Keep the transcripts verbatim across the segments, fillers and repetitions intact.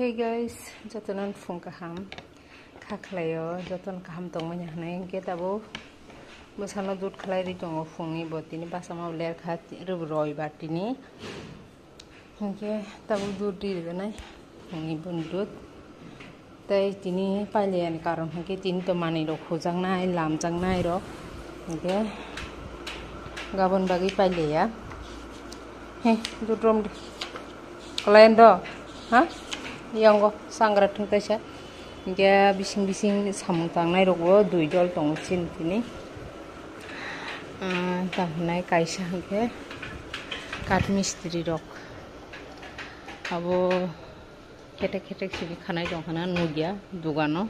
Hey guys, jotono phung kaham kha khlaio, jotono kaham tongmani hwnwi hwnkhe tabuk bwsano dud khlai ri tongo phungni bo tini bachama ler kha rw roibar tini hwnkhe tabuk dud ri rwnai phungni bun dud tei tini pailiyani karon hwnkhe tini to manwi rok hujaknai lamjaknai rok hwnkhe gabon bagwi pailiya he dud rom di. Kalayan do, ha? Yango sangra thung taisa. Hingke bising bising samung tangnai rokbo dui dol tongo chini tini. Ah, tang hinai kaisa hingke kath mistri rok. Abo khetek khetek sini khanai tong khana nugya dogano.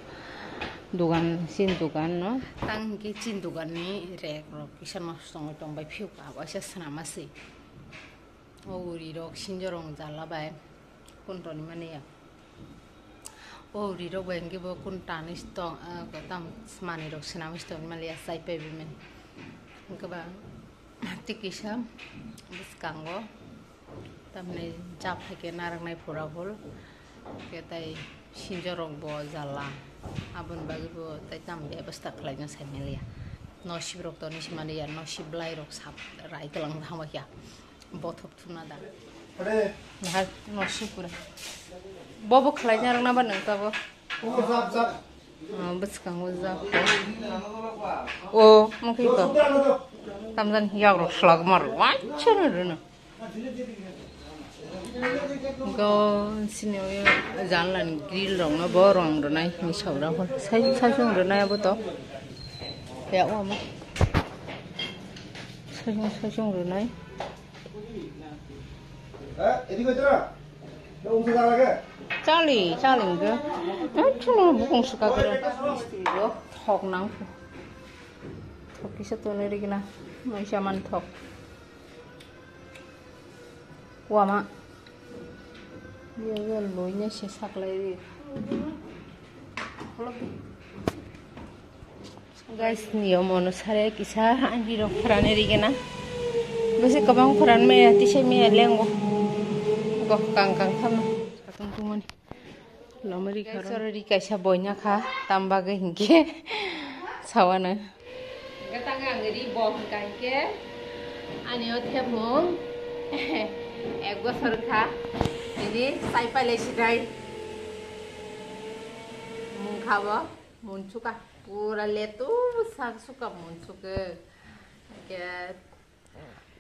Dogan, sin dogan no. Tang hingke chin dogan ni rek rok kisa nosto ongoi tong bai phiu ka, waisa swnama se. O uri rok sinjorong jala bai kun toni mani ya. O uri rok bai hingke bo kun tani stong, ah, tam manwi rok swnamwi stong mali ya chai pai bai mani. Hingke ba tei kisa bwskango tamni jap hai khe narwknai pura hul. Hingke tai sinjorok bo jala. Aboni bagwi bo tai tam bebasta khlaina sai maliya. Nosib rok toni se maliya, nosib bwlai rok sap rai tlang thangma kya. Bothop thumna da. Nahar nosib pura. Bobo khlaina rwna ba nang tabo. Oh, bwskango jap. O, mokhe to. Tamjani yak rok slak mar. Wanchana rwna. Go sini o janla ni grill rok no bo rong rwnai ni saura hor. Sai sai sung rwnai abo to. Ya o ma. Sai sung sai sung rwnai. Chali chali go. Chalo bukung suka koro. Thok nang. Thok kisa tuni rigina. Mai saman thok. Wama. Dia dia loinya se saklai ri. Guys, niyom onusare kisa anti rok phwrani rigena. Bese kwbang phwran maya, tisai maya lengo. Go kang kang thama. Satung tungmani. Lomari guys, kharo. Chorori kaisa boina kha, tam bagwi hinkhe sawano. Gatang ang ri bo hwnkha hinkhe ani o thepmung ek bosor wngkha. Ini sai pailai sidai. Mungkha bo, munchuka. Pura letu sak suka munchuka. Ke,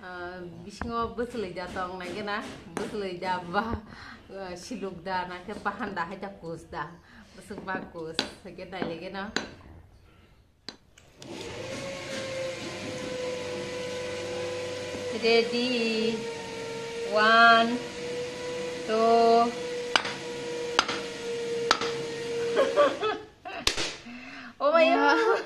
ah, bisingo bwchwlwi da tong nai gena, bwchwlwi da ba, ah, siluk da na ke bahan da hai ta kus da. Bwswk ba kus, ke dai le gena. Ready. One, two. Oh my God.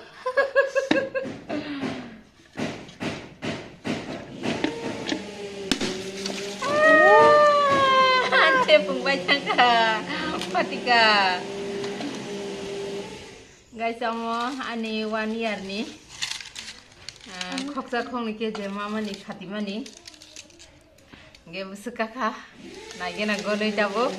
Ante pung bai thangkha. Patika. Guys, amo ani one year ni, ah, khoksa khokni ke je mamani khatimani. Ge bwswk kakha. Naigena gonwi tabuk.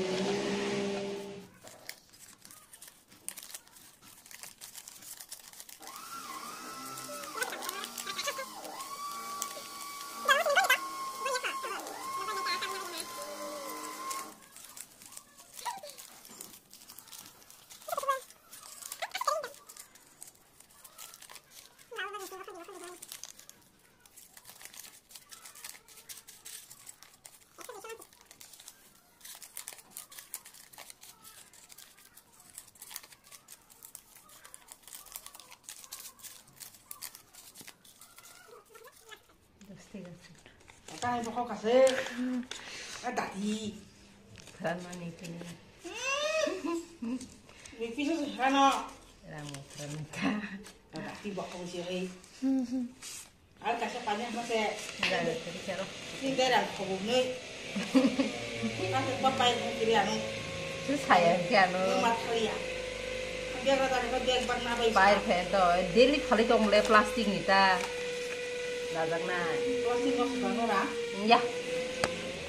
Dasti gasi. Kata ibu kok kasih. Eh, dati. Kran mani kini. Ini pisau sih, kano. Ramo kran ka. Dati bokong sih, hei. Ar kaisa pani hama se. Jai, teri kero. Ni dera khobuk ni. Kaisa papai ni kiri anu. Su saya ke anu. Ni mat kali ya. Dia kata dia dia bak na bai. Pai phe to daily khali tong le plastic ni ta. Lajak na. Plastic no suka no ra. Ya.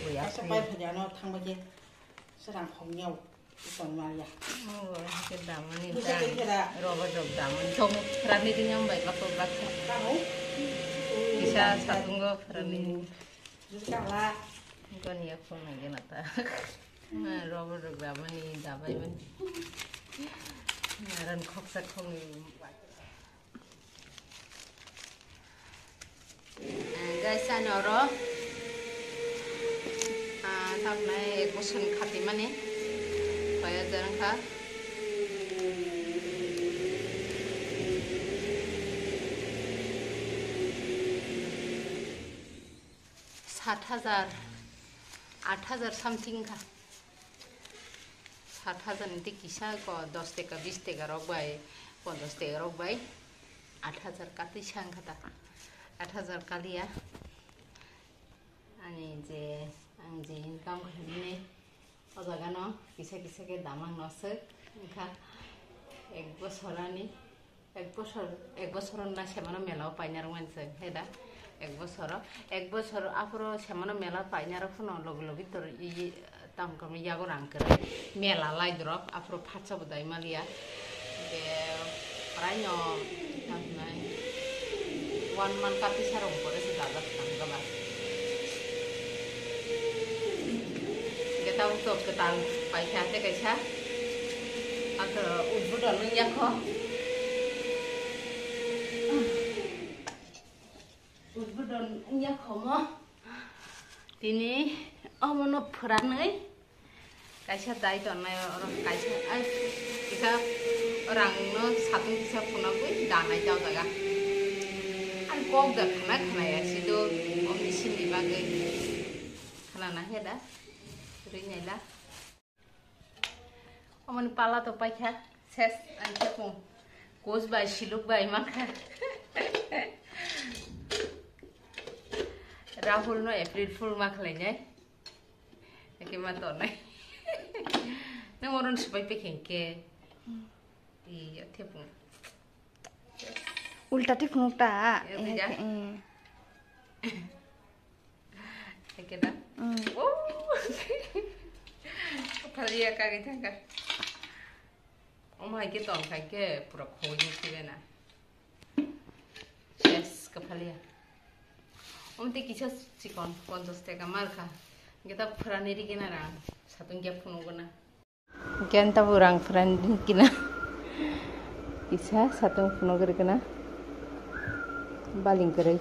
Buya. Kaisa pai phe ano thang ba je. Serang khong nyau. Tongmaya. Oh, ke damani. Bisa dan kira. Rogo jok damani. Tong rani dinyam bai bakso bakso. Tahu? Kisa satungo rani. Kala. Kon ya kon lagi nata. Rogo jok damani dabai ban. Naran khoksa khong. Guys, ani oro, ah, tabnai ek bosor ni khatimani payajar wngkha. Sat hajar, at hajar something wngkha. Sat hajar ni tei kisa ko dos teka, bis teka rok bai, ponchas teka rok bai at hajar katwi sa wngkha ta. At hajar kaliya. Ani je, ang je income khaimani, o jaga no kisa kisa khe damang no swk wngkha ek bosor ani. Ek bosor, ek bosor na semano mela o paina rwmani se, he da? Ek bosor, ek bosor aphuru semano mela paina rw phano logi logi tor i tam kam yago rang kwrwi mela lai drop aphuru phatsa bo dai maliya. Ke prai no tam nai one month kati sarong pore se dajak tam gaba. Hingke tabuk tok kwtal paikha tei kaisa. Ato udbudon wngya kho. Udbudon wngya kho mo. Tini omono phwranwi kaisa dai tongnai oro kaisa ai kisa rangno satung kisa phunogwi danai ta o jaga. Ang kok da khana khana ya sido omni sini bagwi. Khana na he da? Rinai la. Omoni pala to paikha ses ang khe pung. Kos bai siluk bai mankha. Rahul no April Fool ma khlainai. Eke ma tonai. Nang oron sipai pekeng ke. Iya thepung. Ulta thepung ta. Iya, eh, tiga. Eh. Eke da? Mm. Oh! Kapalia kagwi thangkha. Omo hai khe tong khai khe pura khogwi nukhibai na. Yes, kapalia. Omo tei kisa chikon ponchas teka mar kha. Hingke ta phwrani rikhe na rang satung khe phunukgo na. Hingke ani tabuk rang phwrani kina. Kisa satung phunuk rikna. Baling kwrwi.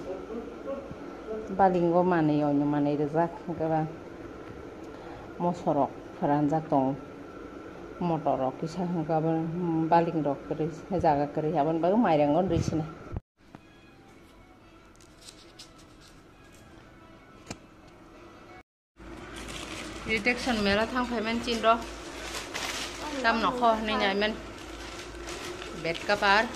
Balingo manwi, oino manwi rijak. Hingke ba mosorok phwranjak tongo. Motorrok kisa hingke abo balingrok kwrwi, jaga kwrwi. Aboni bagwi mairango rwi sina. Rejection mela thang phaiman chinro. Tam nokho hinwi naiman. Bed cover.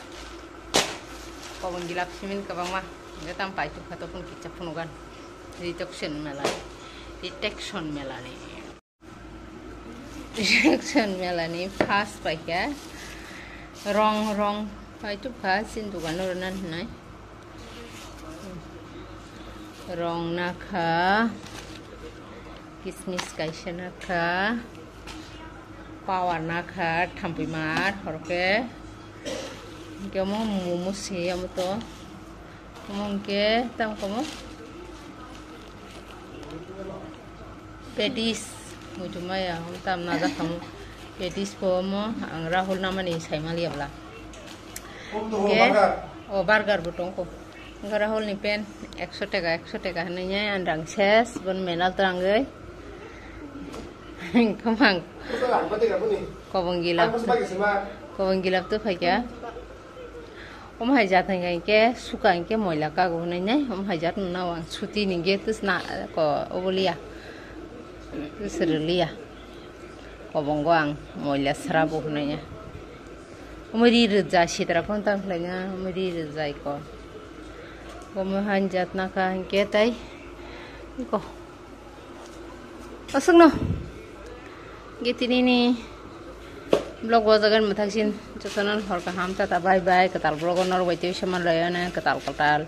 Kobong gilap simin kwbangma. Hingke tam paituk kha topun kicha phunugan. Rejection mela. Rejection mela ni. Rejection mela ni first paikha. Rong, rong. Paituk kha, chini dogano rwna hinwi. Rong nakha, kismis kaisa nakha, power nakha, thampui mar, horke. Hingke omo momo se omo to. Omo hingke tamo kamo. Pedis, muitu maya, tam na jakhamu. Pedis po mo, ang Rahul namani saimali abla. Hingke, o burger bo tongko. Hingke Rahul ni pen, ekso teka, ekso teka hinui ang rang ses, bon menal to rangoi. Hingke mang. Kobong gilap to, kobong gilap to phaikya. Omo hai jat hingka hingke suka hingke moila kago hinui nai. Omo hai jat no ang suti ni ge tus na ko obo liya. Tus riliya. Kobongo ang moila srabo hinui ya. Omo ri rwja sitra phone tang khlai ya. Omo ri rwja iko. Omo hai jat naka hingke tai. Iko. Aswkno. Ge tinini vlog o jaga ni mwthangsin jotono hor kaham tata bye bye, kwtal vlog o norok bai tei saman laiyana kwtal kwtal,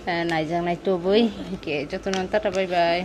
eh, naijak nai tubui ke jotono tata bye bye.